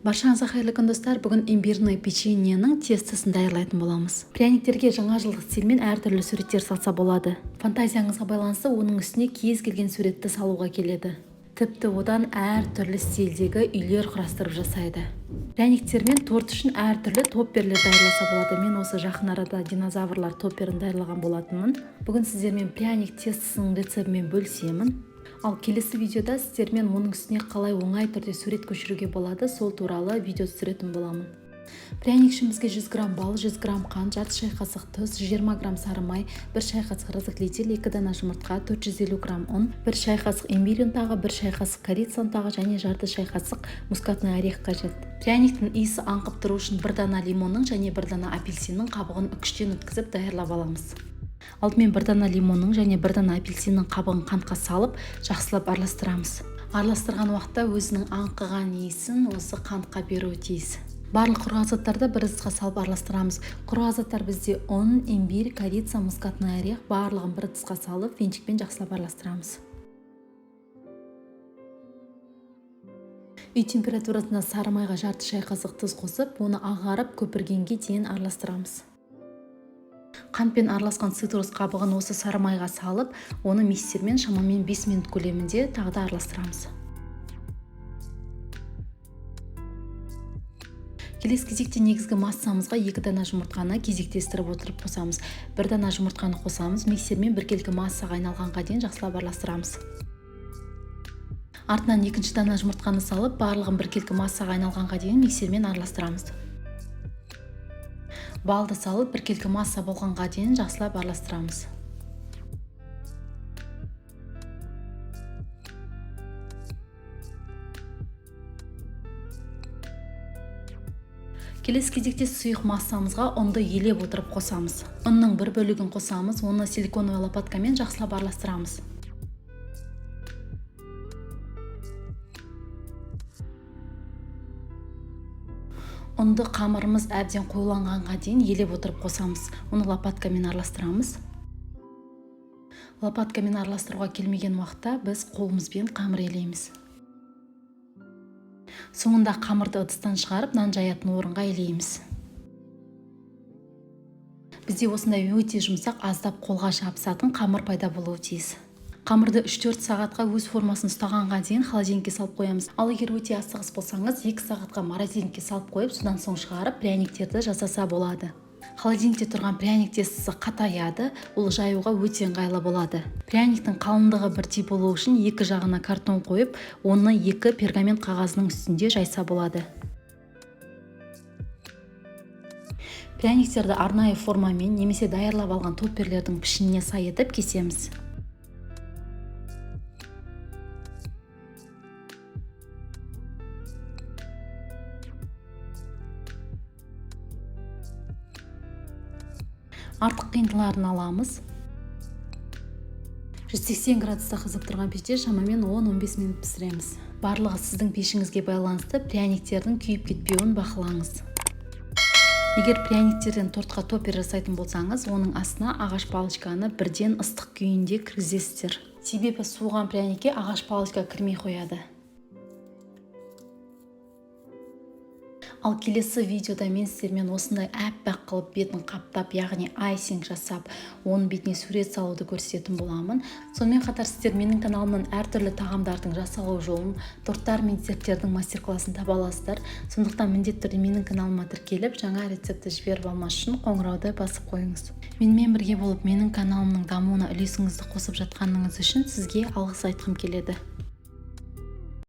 Баршаңызға қайырлы күн, достар! Бүгін имбирный печеньенің тестосын даярлайтын боламыз. Пряниктерге жаңа жылдық стильмен әртүрлі суреттер салса болады. Фантазияңызға байланысты оның үстіне кез келген суретті салуға келеді. Тіпті одан әртүрлі стильдегі үйлер құрастырып жасайды. Пряниктер мен торт үшін әртүрлі топперлер даярласа болады. Мен осы жақын арада динозаврлар топперін даярлаған болатынмын. Бүгін сіздермен пряник тестосының рецептімен бөлісемін. Ал келесі видеода сіздермен оның үстіне қалай оңай түрде сурет көшіруге болады, сол туралы видео түсіретін боламын. Пряник үшін бізге 100 грамм бал, 100 грамм қант, жарты шай қасық тұз, 20 грамм сары май, 1 шай қасық разрыхлитель, 2 дана жұмыртқа, 450 грамм ұн, 1 шай қасық имбирь ұнтағы, 1 шай қасық корица ұнтағы және жарты шай қасық мускатный орех қажет. Пряниктің иісі аңқып тұру үшін 1 дана лимонның және 1 дана апельсиннің қабығын үкіштен өткізіп даярлап аламыз. Алдымен 1 дана лимонның және 1 дана апельсиннің қабығын қантқа салып, жақсылап араластырамыз. Араластырған уақытта өзінің аңқыған иісін осы қантқа беруі тиіс. Барлық құрғақ заттарды бір ыдысқа салып араластырамыз. Құрғақ заттар бізде ұн, имбирь, корица, мускатный орех, барлығын бір ыдысқа салып, венчикпен жақсылап араластырамыз. Үй температурасында сары майға жарты шай қасық тұз қосып, оны ағарып көпіргенге дейін араластырамыз. Қантпен араласқан цитрус қабығын осы сары майға салып, оны миксермен шамамен 5 минут көлемінде тағы да араластырамыз. Келесі кезекте негізгі массамызға 2 дана жұмыртқаны кезектестіріп отырып қосамыз. 1 дана жұмыртқаны қосамыз, миксермен біркелкі массаға айналғанға дейін жақсылап араластырамыз. Артынан екінші дана жұмыртқаны салып, барлығын біркелкі массаға айналғанға дейін миксермен араластырамыз. Балды салып, біркелкі масса болғанға дейін жақсылап араластырамыз. Келесі кезекте сұйық массамызға ұнды елеп отырып қосамыз. Ұнның бір бөлігін қосамыз, оны силиконовый лопаткамен жақсылап араластырамыз. Ұнды қамырымыз әбден қоюланғанға дейін елеп отырып қосамыз. Оны лопаткамен араластырамыз. Лопаткамен араластыруға келмеген уақытта біз қолымызбен қамыр елейміз. Соңында қамырды ыдыстан шығарып, нан жаятын орынға елейміз. Бізде осындай өте жұмсақ, аздап қолға жабысатын қамыр пайда болуы тиіс. Қамырды 3-4 сағатқа өз формасын ұстағанға дейін холодильникке салып қоямыз. Ал егер өте асығыс болсаңыз, 2 сағатқа морозильникке салып қойып, содан соң шығарып пряниктерді жасаса болады. Холодильникте тұрған пряник тестосы қатаяды, ол жаюға өте ыңғайлы болады. Пряниктің қалыңдығы бірдей болу үшін екі жағына картон қойып, оны екі пергамент қағазының үстінде жайса болады. Пряниктерді арнайы формамен немесе даярлап алған топперлердің пішініне сай етіп кесеміз. Артық қиындыларын аламыз. 180 градуста қызып тұрған пеште шамамен 10-15 минут пісіреміз. Барлығы сіздің пешіңізге байланысты, пряниктердің күйіп кетпеуін бақылаңыз. Егер пряниктерден тортқа топпер жасайтын болсаңыз, оның астына ағаш палочканы бірден ыстық күйінде кіргізесіздер. Себебі суыған пряникке ағаш палочка кірмей қояды. Ал келесі видеода мен сіздермен осындай әппақ қылып бетін қаптап, яғни айсинг жасап, оның бетіне сурет салуды көрсететін боламын. Сонымен қатар сіздер менің каналымнан әртүрлі тағамдардың жасалу жолын, торттар мен десерттердің мастер-классын таба аласыздар. Сондықтан міндетті түрде менің каналыма тіркеліп, жаңа рецептті жіберіп алмас үшін қоңырауды басып қойыңыз. Менімен бірге болып, менің каналымның дамуына үлесіңізді қосып жатқаныңыз үшін сізге алғыс айтқым келеді.